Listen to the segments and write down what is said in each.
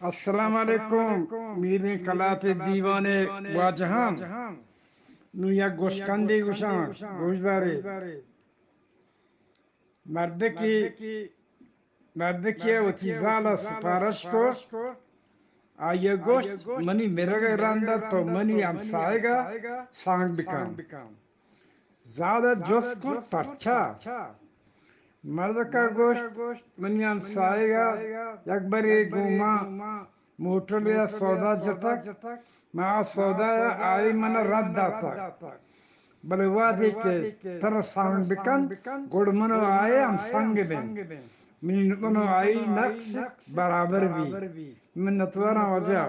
السلام علیکم، میریں کلات ءِ دیوان ءِ واجہاں۔ نوں یک گوشکندے گوشاں، گوشدارے۔ مردکے، مردکے ءَ وتی زال ءَ سپارش کت۔ آئی ءَ گوشت، منی مرگ ءِ رند ءَ تو منی ہمساہگ ءَ سانگ بکن۔ زال ءَ جست کت، پرچا؟ مردک ءَ گوشت، منی ہمساہگ ءَ یک برے گوں ما موٹلے ءَ سودا جتگ، ما آ سودا ءَ آئی من ءَ رد داتگ، بلے وہدے کہ ترا سانگ بکنت، گڑ من ءُ آئی ہم سنگ بیں، من، من ءُ آئی نقش برابر بی۔ منتواراں واجہ۔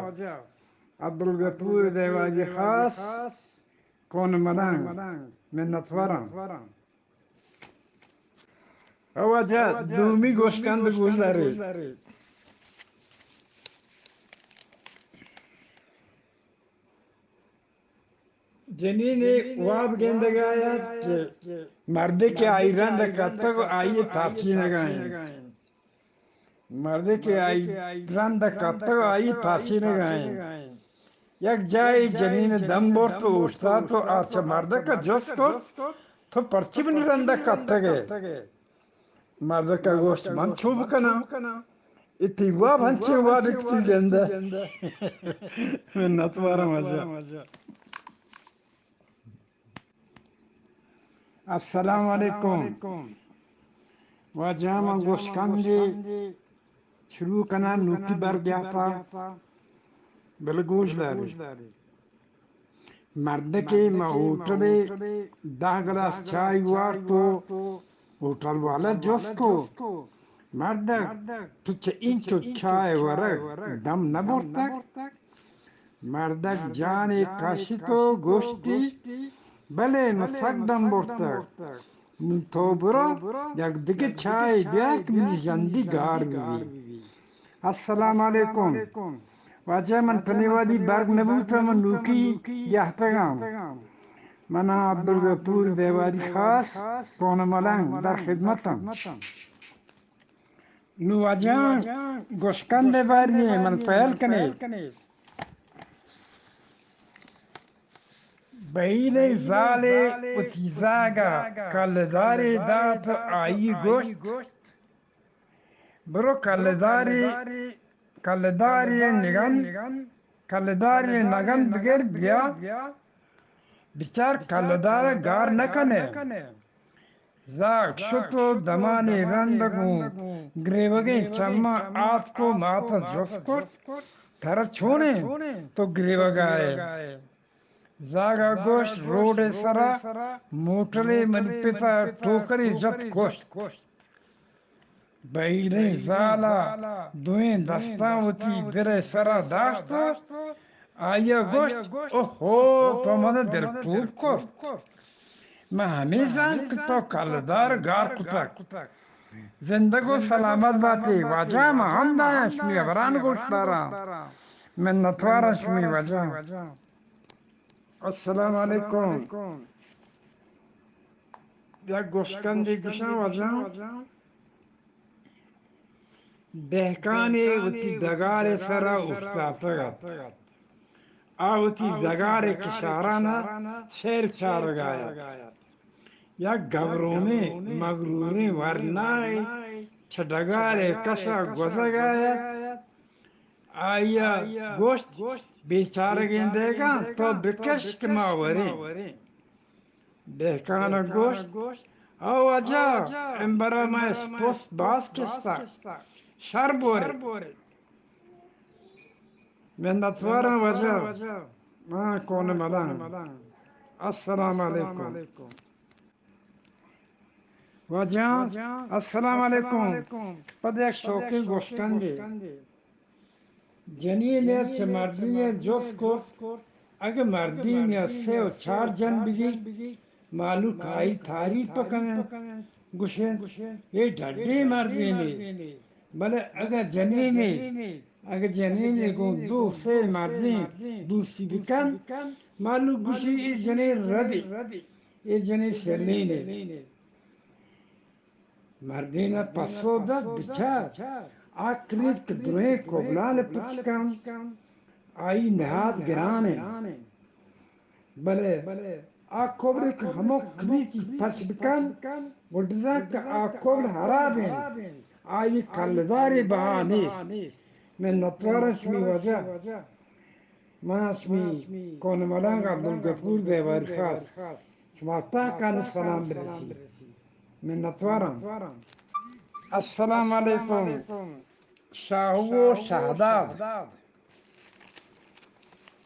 عبدالغفور دیوادی خاص، کون ملنگ۔ منتواراں۔ او واجہ، دومی گوشکند گوشدارے۔ جنینے واب گندگ ءَ ات کہ مردکے آئی رند ءَ کپتگ ءُ آئی ءِ پارچینگ ءَ انت۔ مردکے آئی رند ءَ کپتگ ءُ آئی پاچینگ ءَ انت۔ یک جاہے جنین ءَ دم برت ءُ اوشتات ءُ آ چہ مردک ءَ جست کت، تو پرچی منی رند ءَ کپتگ ئے؟ مردک ءَ گوشت، من چو بکناں؟ اے تئی واب انچیں وابے کہ تئی گندہ۔ منتواراں واجہ۔ السلام علیکم۔ واجہ، من گوشکندے شروع کناں، نوکی برگ ءَ اتاں، بلے گوش دارے۔ مردکے ماں ہوٹلے دہ گلاس چائے وارت ءُ ہوٹل والا جست کو، مردک، تو چہ اینچو چائے ورگ دم نہ برتگ؟ مردک جانے کشت ءُ گوشتی، بلے من سک دم برتگ۔ نوں تو برو، یک دگہ چائے بیار کہ منی ژندی گار بہ بی۔ السلام علیکم۔ واجہ، من پنی وہدی برگ نہ بوتاں، من نوکی یہتگاں۔ من آں عبدالغفور دیواری خاص، کون ملنگ، در خدمتاں۔ نوں واجہاں گوشکند ءِ باری ءَ من پہل کنیں۔ بہیلیں زالے وتی زاگ ءَ کلدارے دات ءُ آئی ءَ گوشت، برو کلدارے، کلدارے نگن، کلدارے نگن بگر بیا، بچار کلدار ءَ گار نہ کن ئے۔ زاگ شت ءُ دمانے رند ءَ گوں گریوگیں چماں آتک ءُ مات ءَ جست کرت، ترا چون انت؟ تو گریوگ ءَ ئے؟ زاگ ءَ گوشت، روڈ ءِ سرا موٹرے منی پت ءَ ٹوکرے جت کشت۔ بہیلیں زال ءَ دوئیں دستاں وتی دل ءِ سرا داشت ءُ آئی ءَ گوشت، اوہو، تو من ءَ دلکوب کرت۔ من ہمے زانت کہ تو کلدار گار کتگ۔ زندگ ءُ سلامت بات ئے واجہ، من ہند آیاں شمئے ہبران گوش داراں۔ منتواراں شمئے واجہ۔ السلام علیکم۔ یک گوشکندے گوشاں واجہ۔ دہکانے وتی ڈگار ءِ سرا اوشتاتگ ات۔ آ وتی ڈگار ءِ کشاران ءَ سیل چارگ ءَ ات۔ یک گبرونیں مغروریں ورنائے چہ ڈگار ءِ کش ءَ گوزگ ءَ ات۔ آئی ءَ گوشت، بیچارگیں دہکان، تو بکش کہ ما وریں۔ دہکان ءَ گوشت، او واجہ، امبر ءَ ما اسپست باز کشتگ، شر بورے۔ منتواراں واجہ، ما کون ملنگ۔ السلام علیکم۔ واجہ، السلام علیکم۔ پد یک شوکیں گوشکندے۔ جنین ءَ چہ مردین ءَ جست کرت، اگہ مردین ءَ سے ءُ چار جن بگیت، مہلوک آئی تعریف بکننت، گوشنت، اے ڈڈیں مردینے۔ بلے اگہ جنینے، اگہ جنینے گوں دو سے مردین دوستی بکن، مہلوک گوشی، اے جنین ردے، اے جنین شرمینے۔ مردین ءَ پسو دات، بچار، آ کلیت کہ درہیں کبلان پچ کن، آئی نہاد گران انت۔ بلے آ کبل کہ ہمک کلیتی پچ بکن، گڑا بزاں کہ آ کبل ہراب انت، آئی کلدارے بہا نیست۔ منتواراں شمی واجہ۔ من شمی کون ملنگ عبدالغفور دیواری خاص۔ شما پاکان سلام برسی۔ منتواراں۔ السلام علیکم۔ شاہو و شہداد۔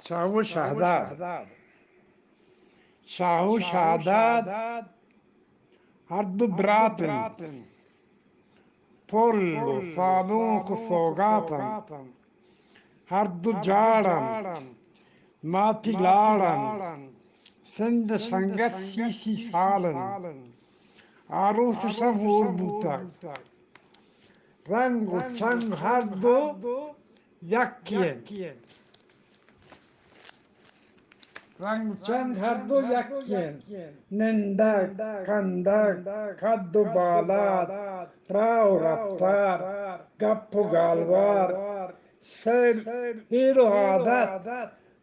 شاہو و شہداد۔ شاہو و شہداد ہر دو برات انت۔ پل و سالونک و سوگات انت۔ ہر دو جاڑ انت۔ ماتی لاڑ انت۔ سند سنگت سی سی سال انت۔ آروس شہ ہور بوتگ۔ رنگ و چنگ ہر دو یکے انت۔ رنگ و چنگ ہر دو یکے انت۔ نندگ، کندگ، قد و بالاد، راہ و رفتار، گپ و گالوار، سیل، ہیل و عادت،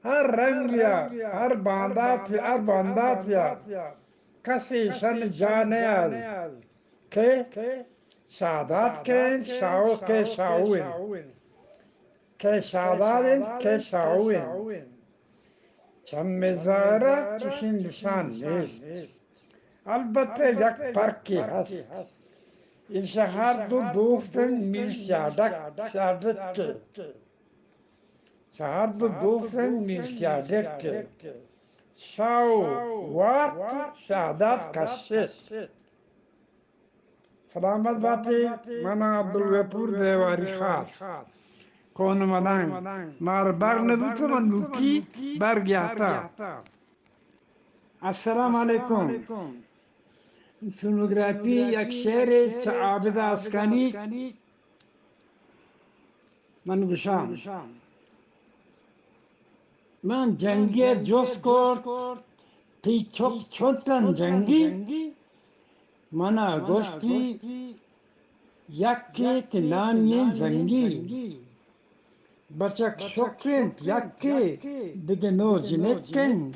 ہر رنگیا، ہر باندات، ہر بانداتیا کسے شن جا نیال۔ کہ شاداد کئے انت، شاہو کئے شاہو انت۔ کئے شاداد انت، کئے شاہو انت۔ چمے ظاہرا چشیں نشان نیست۔ البتہ یک پرکے ہست۔ ایشاں ہر دو دوست انت میر سیاڈک، سیاڈک ء۔ چہ ہر دو دوست انت میر سیاڈک ء۔ شاہو وارت، شاداد کشت۔ سلامت باتے، من آں عبدالغفور دیواری خاص، کون ملنگ۔ مار بر نہ بوت، من نوکی بر گیاتا۔ السلام علیکم۔ سونوگرافی یک شعرے چہ عابد آسکانی۔ من گوشاں، من جنگی ء جست کرت، تئی چک چنتن جنگی؟ من ء گوشتی، یکے تئی نامی انت زنگی۔ بچک شکر انت یکے، دگہ نو جنک انت۔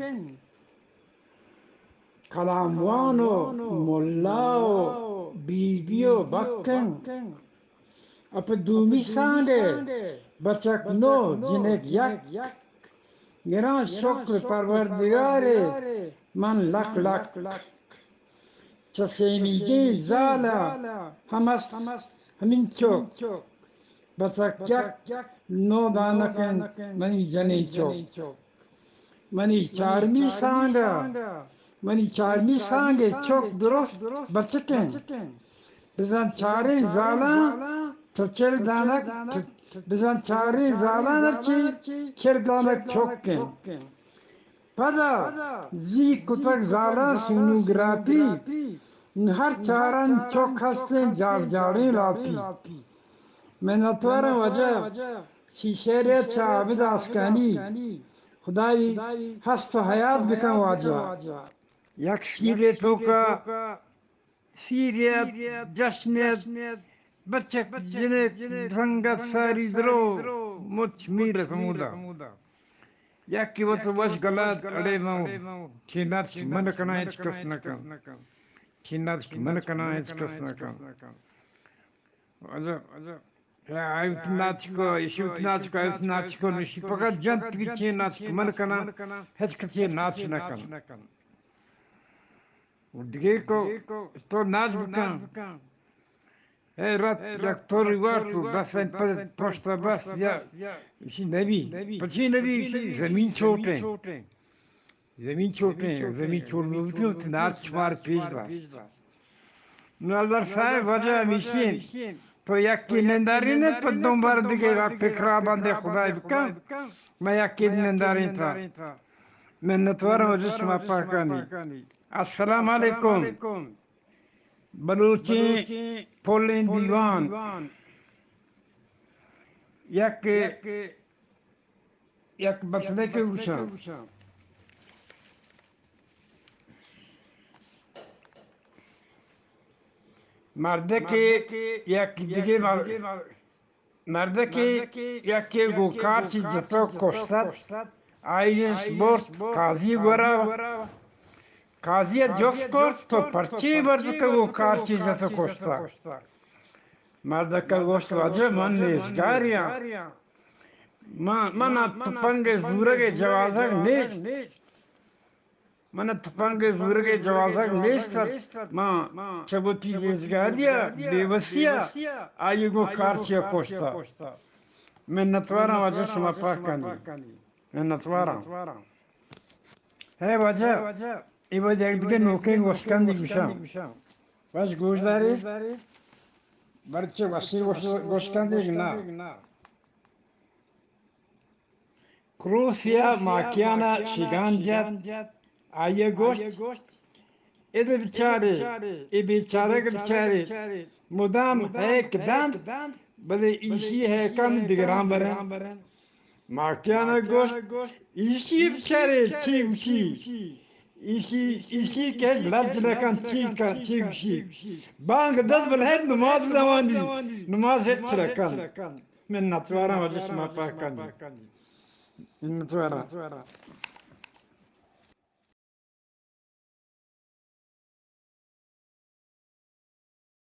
کلام وان و ملا و بی بی و بکن۔ اپہ دومی سانگ ء بچک نو جنک یک۔ گراں شکر پروردگار ء من لک لک۔ چہ سیمیگیں زال ء ہم است ہمینچک۔ بچک یک نو دانک انت منی جنین چک۔ منی چارمی سانگ ء، منی چارمی سانگ ء چک درست بچک انت۔ بزاں چاریں زالاں چہ چل دانک، بزاں چاریں زالاں چہ چل دانک چک انت۔ پدا زی کتگ زالاں سونوگرافی، ہر چاران چک ہستیں جاڑ جاڑیں لاپی۔ منتواراں واجہ، چی شعرے چہ عابد آسکانی۔ خدائی ہست و حیات بکن واجہ۔ یک شیرے توکا سیریت، جشنیت، بچک جنک، رنگت ساری درو، مچ میر ات ہمودا۔ یکے وت وش گلات، اڑے من چینات من کناں، ہچ کس نہ کن۔ چینات من کناں، ہچ کس نہ کن۔ واجہ، آئی وت ناچ کو، ایشی وت ناچ کو، آئی وت ناچ کو، نشی پکا جنت کہ چین ناچ کو من کناں، ہچ کچے ناچ نہ کن۔ دگے کو تو ناچ بکن۔ اے رت یک توری وارت و بس، پد پشت بس یا ایشی نبی۔ پچی نبی، ایشی زمین چوٹیں۔ زمین چوٹیں، زمین چوٹ نہ بوتیں، وتی ناچ شمار پیش داشت۔ نو الدار صاحب، وجہ ہمیشی انت، تو یکے نندارین انت، پہ دو بار دگہ را پکرا بندے خدای بکن، من یکے نندارین تا۔ منتوار وجہ شما پاکانی۔ السلام علیکم۔ بلوچیں پلیں دیوان، یک یک بتلے کہ گوشاں۔ مردے کہ یک دگہ مر-، مردکے یکے گوں کارچی جتو کشتت، آئیش برت قاضی گورا۔ قاضی ءَ جست کرت، تو پرچے مردک ءَ گوں کارچی جتو کشتت؟ مردک ءَ گوشت، واجہ، من نیزگاریاں، من، من ءَ تپنگ ءِ زورگ ءِ جوازگ نیست۔ من ءَ تپنگ ءِ زورگ ءِ جوازگ نیست ات۔ من چہ وتی نیزگاری ءَ، بے وسی ءَ، آئی ءَ گوں کارچی ءَ کشتہ۔ منتواراں واجہ، شما پاک کنی۔ منتواراں۔ ہے واجہ، اے وھد یک دگہ نوکیں گوشکندے گوشاں۔ بس گوش دارے۔ بلے چہ وشیں گوش-، گوشکندے نہ۔ کروسیا ماکیانا شگان جت، آئی ءَ گوشت، اے بیچارے، اے بیچارگ بیچارے، مدام ہیک دنت، بلے ایشی ہیکانی دگراں برنت۔ ماکیانا گوشت، ایشی بیچارے چی گوشی؟ ایشی، ایشی کہ لج نہ کنت، چی کنت، چی گوشی؟ بانگ دنت بلے ہچ نماز نہ وانی، نماز ہچ نہ کنت۔ منتواراں واجہ، شما پاک کنی۔ منتواراں۔